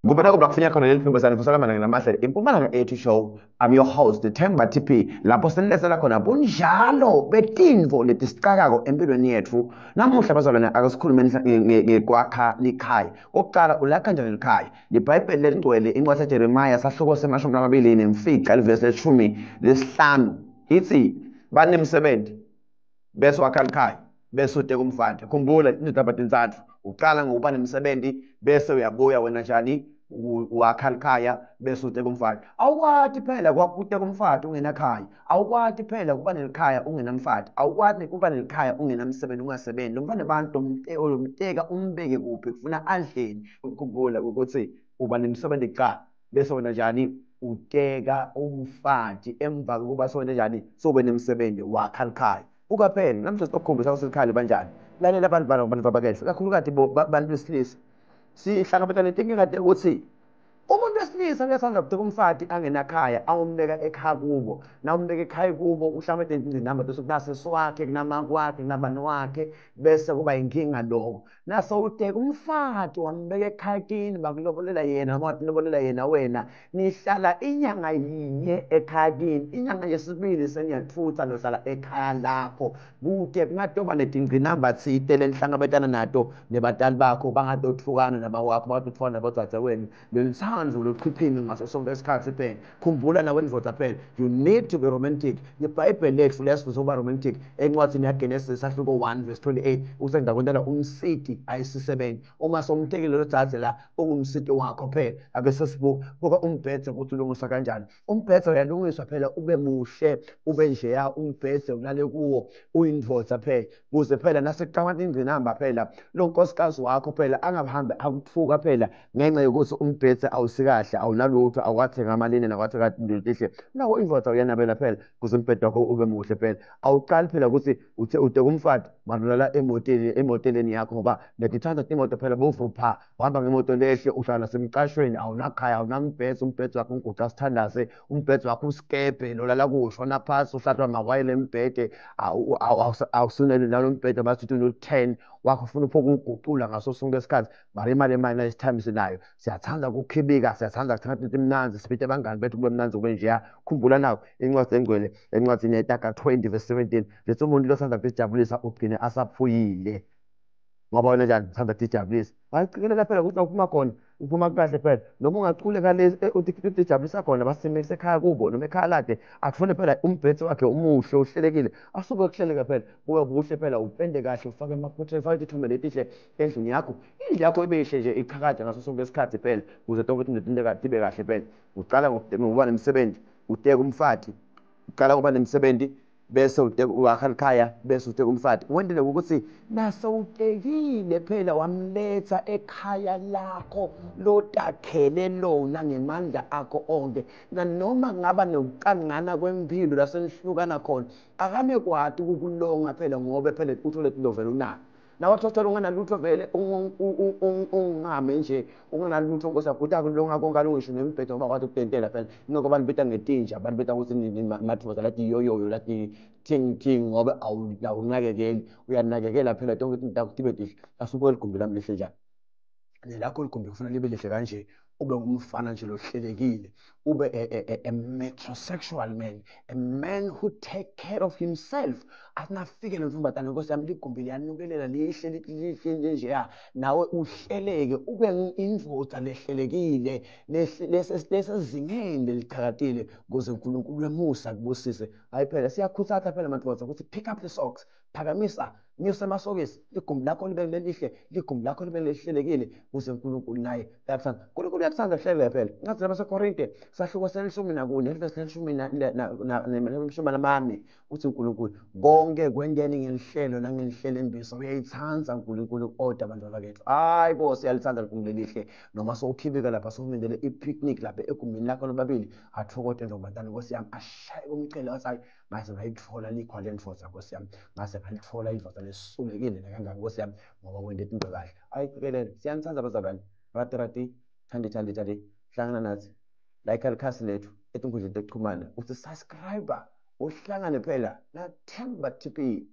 Kubona kuba kufinya khona leli phimbo sani mana namahle Impumalanga Ethu Show. I'm your host Themba TP, lapho senilethela khona bunjalo betinvo letisicakako empilweni yethu. Namuhla bazalwane, ake sikhulume ngekwakha likhaya. Okokuqala, ulakha kanjani likhaya? LiBhayibheli lelingcwele, incwadi yaJeremiah, sahluko se-25, livesi le-15, ithi banemsebenzi bese wakha likhaya bese uteka umfati. Khumbula indaba tintsatfu: uqala ngokuba nemsebenzi, bese uyabuya wena njani, wakha likhaya, bese uteka umfati. Awukwati phela kwakuteka umfati ungenakhaya, awukwati phela kuba nelikhaya ungenamfati, awukwati kuba nelikhaya ungenamsebenzi, ungasebenzi. Lo mfana bantu lomteka umbeke kuphi? Kufuna adleni. Ukhumbula ukuthi uba nemsebenzi kuqala, bese wena njani, uteka umfati. Emva kokuba sewena njani, sobe nemsebenzi, wakha likhaya. Ukaphela namhlanje sitokukhombisa ukuthi likhaya libanjani. Lalela abantu abantu abakehle, kakhulukati bantu besilisa, sihlangabetana nenkinga ukuthi umuntu wesilisa uyathanda kuteka umfati angenakhaya, awumbeka ekhaya kubo. Nawumbeka ekhaya kubo, uhlangabetane nezingqinamba bese kunasesi wakhe, kunamake wakhe, kunabani wakhe, bese kuba inkinga lokho. Nasewuteka umfati wambeka ekhaya kini, bakulobolela yena noma watilobolela yena wena, nihlala inyanga yinye ekhaya kini, inyanga yesibili seniyatfutsa, niyohlala ekhaya lakho. Kude kungatoba netingqinamba tsite lenihlangabetana nato nebatali bakho, bangatotfukana namawakho, bangatotfukana nabodzadzewenu. Lolutsandvo luchichime ngaso sonke isikhathi phela. Khumbula nawe ndvodza phela, you need to be romantic. LiBhayibheli lethu liyasifundisa ukuba romantic. Encwadzini yaGenesis sahluko 1 verse 28 uthi, "Ngizakwentela umsiti ayisisebenzi." Uma sewumtekile lo dzadze la, ungumsiti wakho phela. Ake sesibuka buka umbhedze ukuthi ulungiswa kanjani. Umbhedze uyalungiswa phela, ube muhle, ube njeya umbhedze ulale kuwo uyindvodza phela, kuze phela nasekuqhamuka ingqinamba phela, lo nkosikazi wakho phela angahambi akuthuka phela ngenxa yokuthi umbhedze awusikahle, awunalutho, awuwathenga amalinen, awuwathenga izinto letihle. Nawo indvodza uyanabela phela kuze umbhede wakho ube muhle phela. Awuqali phela ukuthi uthe uteka umfati mara ulala emoteni, emoteleni yakho, ngoba ngiyatithanda timoto phela bovupha, uhamba ngemoto lehle, uhlala nasemqashweni, awunakhaya, awunambhedze, umbhedze wakho unguguqa sithandaze, umbhedze wakho usikebhe nolala kuwo, ushona phasi, uhlatshwa amawayini embhede, awusunele nalo mbhede bathi uno-10 wakho, ufuna ukuwuguqula ngaso sonke isikhathi. Mara imali emali nalesi sinayo, siyathanda ukukhibika, siyathanda ukuthenga into emnandzi, sibite abangani bethu, kube mnandzi, kube njeya. Khumbula nawo incwadi engcwele, encwadini yeTaga 20 verse 17, lethi umuntu lothanda ukuzijabulisa ugcine asaphuyile. Ngoba wena njani, uthanda ukutijabulisa, bayicikelela phela ukuthi uphuma khona, uphuma kahle phela, noma ungaculeka le utijabulisa khona, basimikise ekhaya kubo noma ekhaya lakhe, akufune phela umbhedze wakhe umuhle, uhlelekile, asuke kuhleleka phela, kube kuhle phela, upende kahle, ufake ama-portrait, ufake tithombe letihle endlini yakho, indlu yakho ibe yihle nje, ichakade ngaso sonke isikhathi phela, ukuze tonke izinto tibe kahle phela. Ucala ngokuba nemsebenzi, uteke umfati. Uqala ngokuba nemsebenzi, bese wakha likhaya, bese uteka umfati. Wentele ukuthi nasewutekile phela, wamletha ekhaya lakho lotakhele lona ngemandla akho onke, nanoma kungaba nokucangana kwempilo lasenihlukana khona, akanekwati ukukulonga phela, ngoba phela uthole into vele unalo. Nawe thothola unganalutho vele, ungame nje unganalutho, nkosi yakho utakulonga konke, alungisho nemibhedo, ngoba kwathi ukutentela phela. Ingakho abantu beta ngetinja, abantu beta ukuthi madoda lati yoyoyo, lati ting ting, ngoba awunakekeli. Uyanakekela phela tonke izinto takho tibe tihle. Asubuke ligumbi lami lihle njani, nelakho ligumbi kufanele libe lihle kanje, ube ngumfana nje lohlelekile, ube a metrosexual man, a man who take care of himself. Athi nafike le ntombazane, nkosi yami, ligumbi liyanukelela, lihle, lihle njeya, nawe uhleleke, ube indvodza lehlelekile, lesezingeni lelichakatile, ukuze uNkulunkulu wemusa akubusise. Hayi phela, siyakhuthaza phela madoda ukuthi pick up the socks, phakamisa, nyusa amasokisi, ligumbi lakho libe lelihle, ligumbi lakho libe lelihlelekile, ukuze uNkulunkulu naye uyakuthanda. uNkulunkulu uyakuthanda kuhleleka phela. Incwadi yabaseKorinte sahluko se-14, ivesi le-14 uthi uNkulunkulu, "Konke kwenteni ngelihlelo nangelihlelo." Uyayithanda uNkulunkulu uku-order, abantwana bakethu. Hayi bo, siyalithanda ligumbi lelihle. Noma sowukhibika lapha, sowumendele i-picnic lapha egumbini lakho lobabili, athokote ntombazane, nkosi yami, ashaye umcele, wathi, "Hayi, ngaze ngayithola likhwa lendvodza, nkosi yami, ngaze ngalithola indvodza lesulekile nakangaka, nkosi yami," ngoba wente into kahle. Hayi qikelele, siyanithanda bazalwane. Rati rati, thandi thandi thandi, hlangana nathi, like likhasi lethu etinkundleni tekuchumana, uthi subscribe, uhlangane phela na Themba TP.